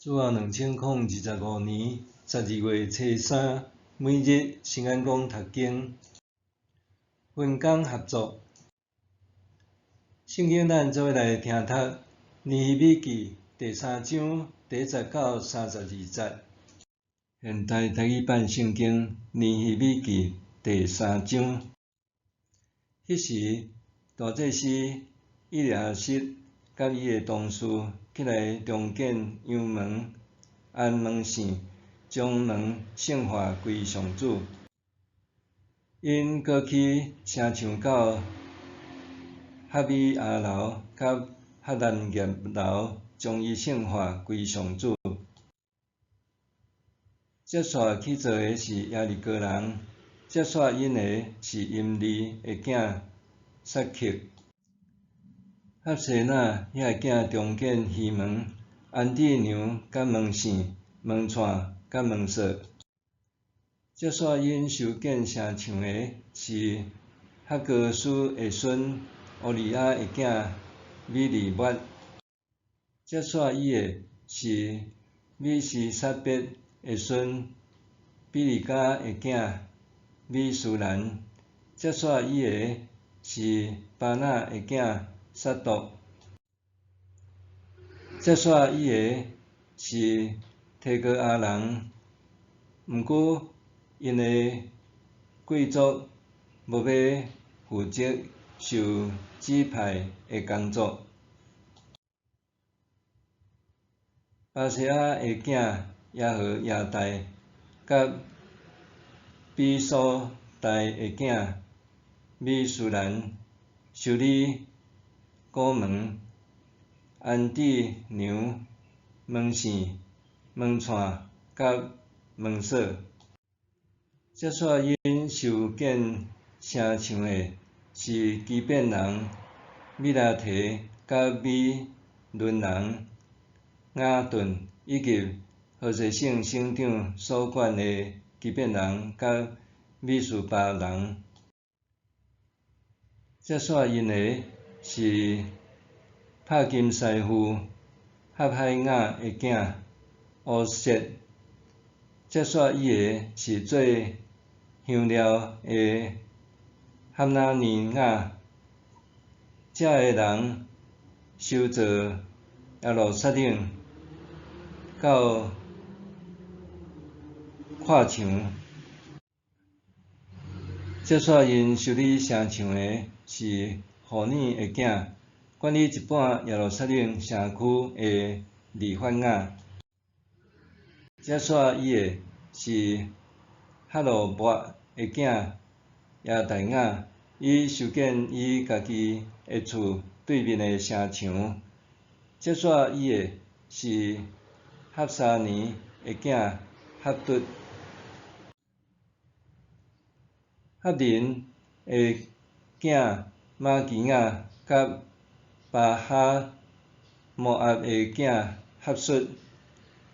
主後2025年12月初三，每日新眼光讀經，分工合作。聖經咱做伙來聽讀《尼希米記》第三章第一節到32節。現代台語版聖經《尼希米記》第三章。彼時，大祭司以利亞實佮伊的同事起來重建羊門、按門線，將門聖化歸上主。𪜶閣起城牆到哈米亞樓佮哈南涅樓，將伊聖化歸上主。接續去做的是耶利哥人，接續𪜶的是音利的囝撒克。哈西那遐个囝重建魚門、安置梁佮門線、門掣佮門鎖。接續𪜶修建城牆的是哈哥斯的孫烏利亞的囝米利抹。接續伊的是米西撒別的孫比利迦的囝米書蘭。接續伊的是巴拿的囝撒督。接續伊的是提哥亞人，毋過𪜶的貴族無欲負責受指派的工作。巴西亞的囝耶何耶大，佮比蘇代的囝米書蘭修理古門、安置梁、門線、門掣佮門鎖。接續𪜶修建城牆的是基遍人米拉提佮米倫人雅頓，以及何西省省長所管的基遍人佮米斯巴人。接續𪜶的是拍金師傅合海雅的囝烏設，接續伊的是做香料的哈拿尼雅。遮个人修造耶路撒冷到闊牆。接續𪜶修理城牆的是戶擬的囝，管理一半耶路撒冷城區的利法雅。接續伊的是哈羅抹的囝耶大雅，伊修建伊家己的厝對面的城牆。接續伊的是哈沙尼的囝哈卒。哈林的囝瑪基雅佮巴哈摩押的囝哈術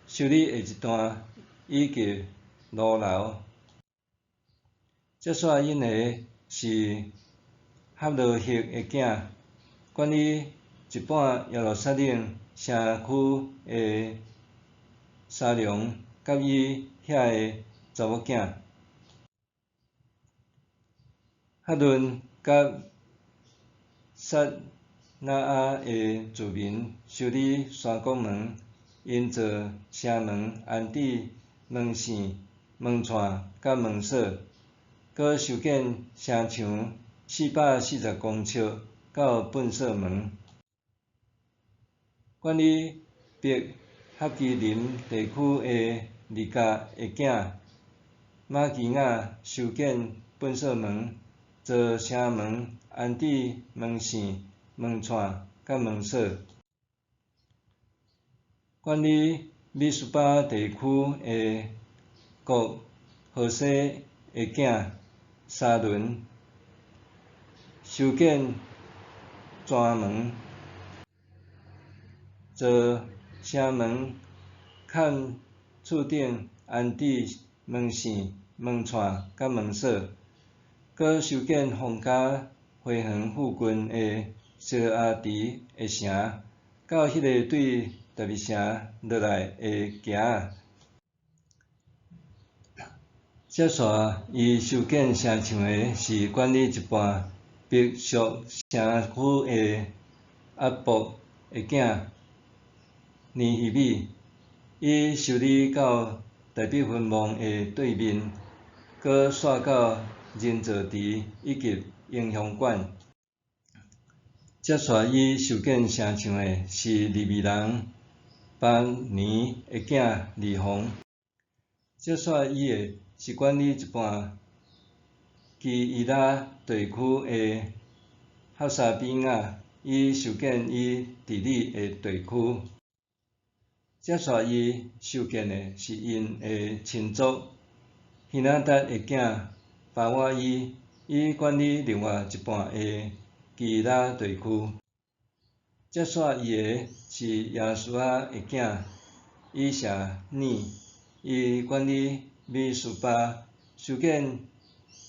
修理下一段以及爐樓。接續𪜶的是哈羅赫的囝，管理一半耶路撒冷城區的沙龍佮伊遐的查某囝。哈倫佮撒拿亞的住民修理山谷門，𪜶做城門、安置門線、門掣佮門鎖，閣修建城牆440公尺到糞掃門。管理伯哈基林地區的利甲的囝瑪基雅修建糞掃門，做城門、安置門線、門掣佮門鎖。管理米斯巴地區的國何西的囝沙倫修建泉門，做城門、崁厝頂安置門線、門掣佮門鎖，閣修建皇家花園附近的西羅亞池的城，到彼个對大衛城落來的橋仔。接續伊修建城牆的是管理一半伯屬城區的阿薄的囝尼希米，伊修理到大比芬望的對面，閣煞到人造池以及英雄館。接續伊修建城牆的是利未人巴尼的囝利宏。接續伊的是管理一半基伊拉地區的哈沙比亞，伊修建伊治理的地區。接續伊修建的是𪜶的親族希拿達的囝巴瓦伊，伊管理另外一半的基伊拉地區。接續伊的是耶書亞的囝以謝尼，伊管理米斯巴，修建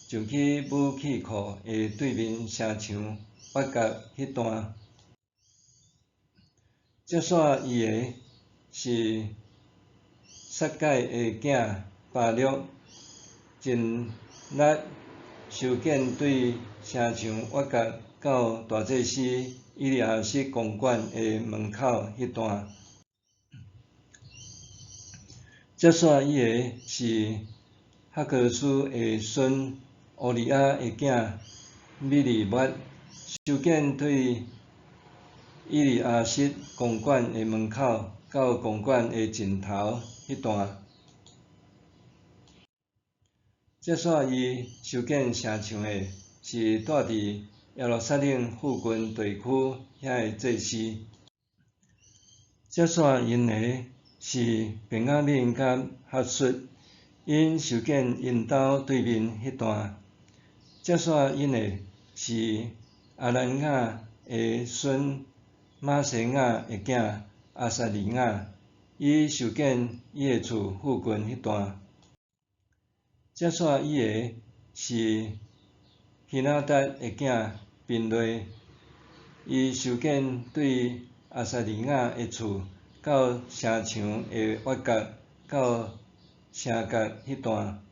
上去武器庫的對面城牆挖角彼段。接續伊的是撒蓋的囝巴錄，盡力修建對城牆挖角到大祭司以利亞實公館的門口彼段。接續伊的是哈哥斯的孫烏利亞的囝米利抹，修建對以利亞實公館的門口到公館的盡頭彼段。接續伊修建城牆的是住佇耶路撒冷附近地區遐的祭司。接續𪜶的是便雅憫佮哈術，𪜶修建𪜶兜對面彼段。接續𪜶的是阿蘭雅的孫瑪西雅的囝亞撒利雅，伊修建伊的厝附近彼段。接續伊的是希拿達的囝賓瑞，伊修建對亞撒利雅的厝到城牆的挖角到城角彼段。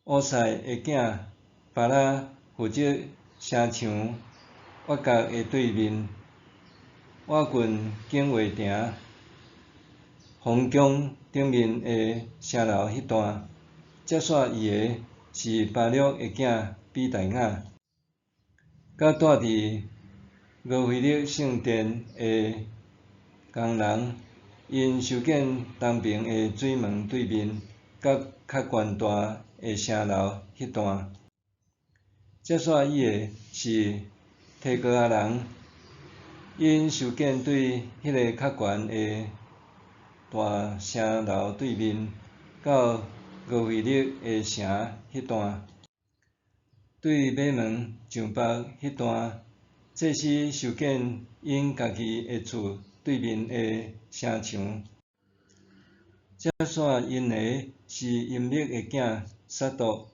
烏賽的囝巴拉負責城牆挖角的對面，倚近警衛埕皇宮頂面的城樓彼段。接續伊的是巴錄的囝比大雅，佮住佇俄斐勒聖殿的工人，𪜶修建東爿的水門對面，佮較懸大的城樓彼段。接續伊的是提哥亞人，𪜶修建對彼个較懸的大城樓對面，到俄斐勒的城彼段。對馬門上北彼段，祭司修建𪜶家己的厝對面的城牆。接續𪜶的是音密的囝撒督，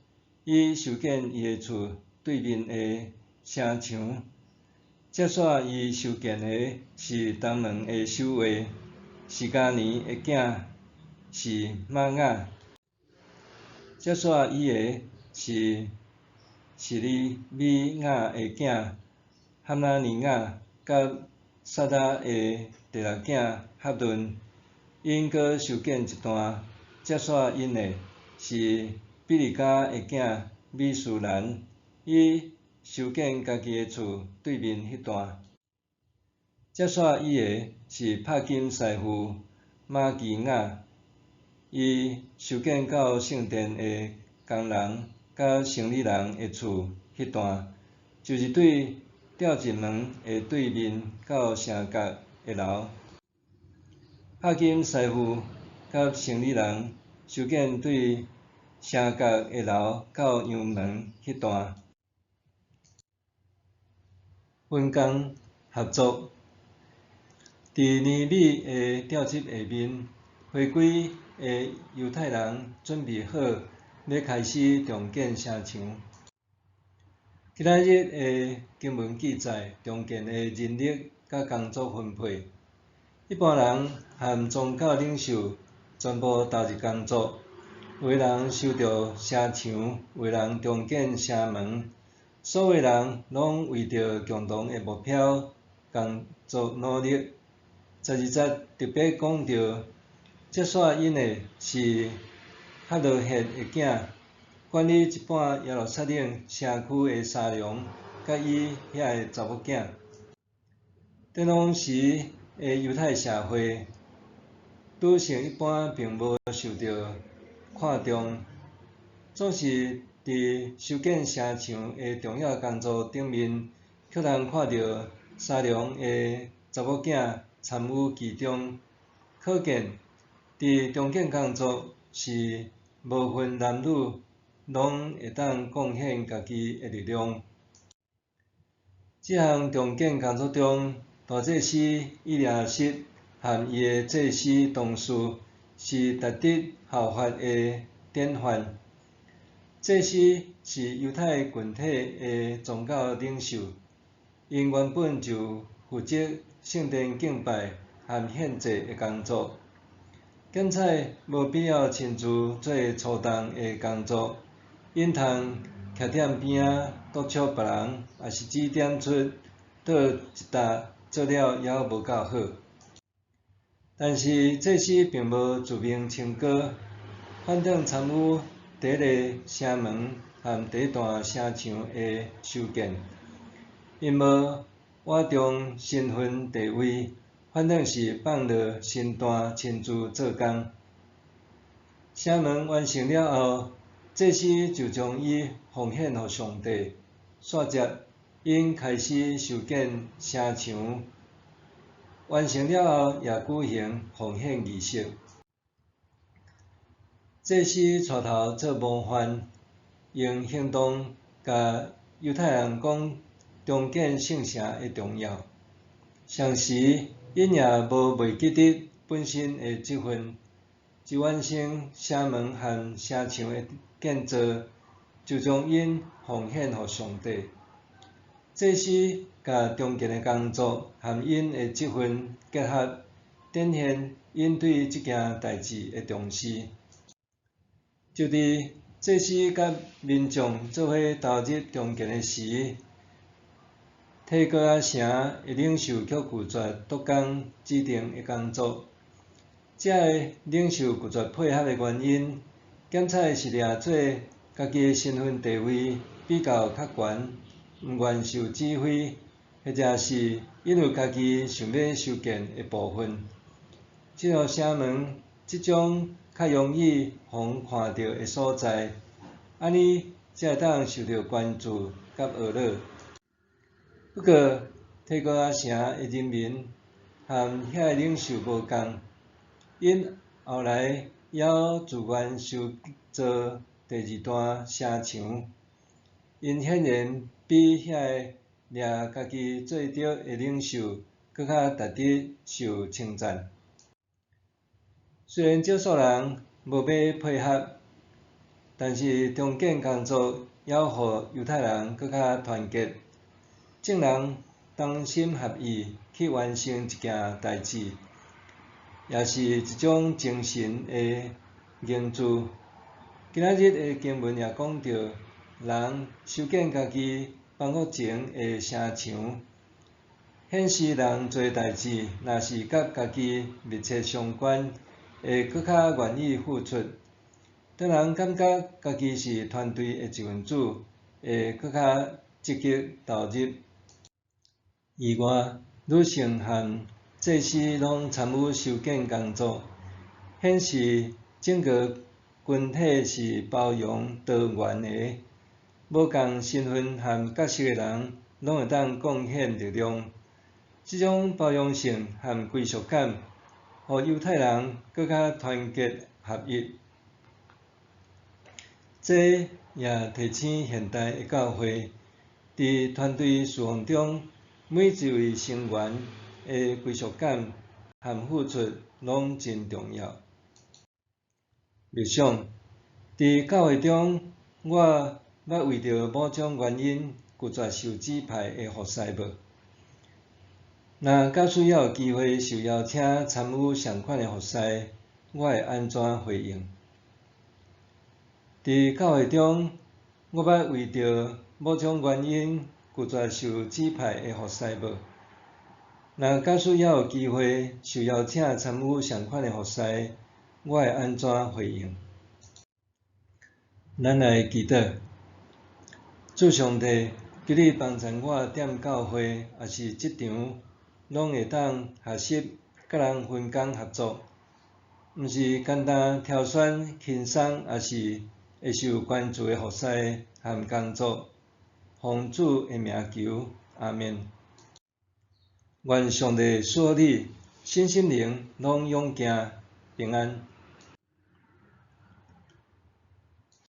伊修建伊的厝對面的城牆。接續伊修建的是東門的守衛，示迦尼的囝示瑪雅。接續伊的是示利米雅的囝哈拿尼雅，佮撒拉的第六囝哈頓，𪜶閣修建一段。接續𪜶的是比利迦的囝米書蘭，伊修建家己的厝對面彼段。接續伊的是拍金師傅瑪基雅，伊修建到聖殿的工人佮生理人的厝彼段，就是對吊進門的對面到城角的樓。拍金師傅佮生理人修建對城角的樓到羊門彼段。分工合作，佇尼米的調集下面，回歸的猶太人準備好欲開始重建城牆。今仔日的經文記載，重建的人力佮佮工作分配。一般人和宗教领袖全部投入工作，有的人修著城墙，有的人重建城门，所有人攏為著共同的目標工作努力。12節特別講著，接續𪜶的是哈羅燮的囝，管理一半耶路撒冷城區的沙龍，佮伊遐的查某囝。當時的猶太社會，女性一般並無受著看重，總是佇修建城牆的重要工作頂面，卻通看著沙龍的查某囝參與其中。可見，佇重建工作是無分男女，攏會當貢獻家己的力量。這項重建工作中，大祭司以利亞實和伊的祭司同事是值得效法的典範。祭司是猶太群體的宗教領袖，𪜶原本就負責聖殿敬拜和獻祭的工作。檢採無必要親自做粗重的工作，𪜶通徛踮邊仔督促別人，抑是指點出佗一搭做了猶無夠好。但是祭司並無自命清高，反轉參與第一个城門和第一段城牆的修建。𪜶無倚重身份地位，反轉是放落身段親自做工。城門完成了後，祭司就將伊奉獻予上帝。煞接，𪜶開始修建城牆，完成了後，也舉行奉獻儀式。祭司帶頭做模範，用行動共猶太人講重建聖城的重要。同時，𪜶也無袂記得本身的職分，一完成城門和城牆的建造，就將𪜶奉獻予上帝。祭司共重建的工作和𪜶的職分結合，展現𪜶對這件代誌的重視。就佇祭司佮民眾做伙投入重建的時，提哥亞城的領袖卻拒絕督工指定的工作。這个領袖拒絕配合的原因，檢採是掠做家己的身份地位比較較懸，毋願受指揮，或者是𪜶有家己想欲修建的部分。這座城門這種較容易予人看著的所在，按呢才會當受著關注佮呵咾。不過，提哥亞城的人民和遐个領袖無仝，𪜶後來猶自願修造第二段城牆。𪜶顯然比遐个掠家己做著的領袖閣較值得受稱讚。雖然少數人無欲配合，但是重建工作猶予猶太人閣較團結。眾人同心合意去完成一件代誌，也是一種精神的凝聚。今仔日的經文也講著，人修建家己房屋前的城牆，顯示人做代誌，若是佮家己密切相關，會閣較願意付出。當人感覺家己是團隊的一份子，會閣較積極投入。意外，女性和祭司攏參與修建工作，顯示整個群體是包容多元的，無仝身份和角色的人，攏會當貢獻力量。這種包容性和歸屬感，予猶太人閣較團結合一。這也提醒現代的教會，佇團隊事奉中，每一位成員的歸屬感和付出攏真重要。默想，佇教會中，我捌為著某種原因拒絕受指派的服侍無？若假使猶有機會受邀請參與仝款的服事，我會按怎回應？佇教會中，我捌為著某種原因拒絕受指派的服事無？若假使猶有機會受邀請參與仝款的服事，我會按怎回應？咱來祈禱，主上帝，求你幫贊我踮教會抑是職場，攏會當學習佮人分工合作，毋是干焦挑選輕鬆抑是會受關注的服事和工作。奉主的名求，阿們。願上帝賜予你身心靈攏勇健平安。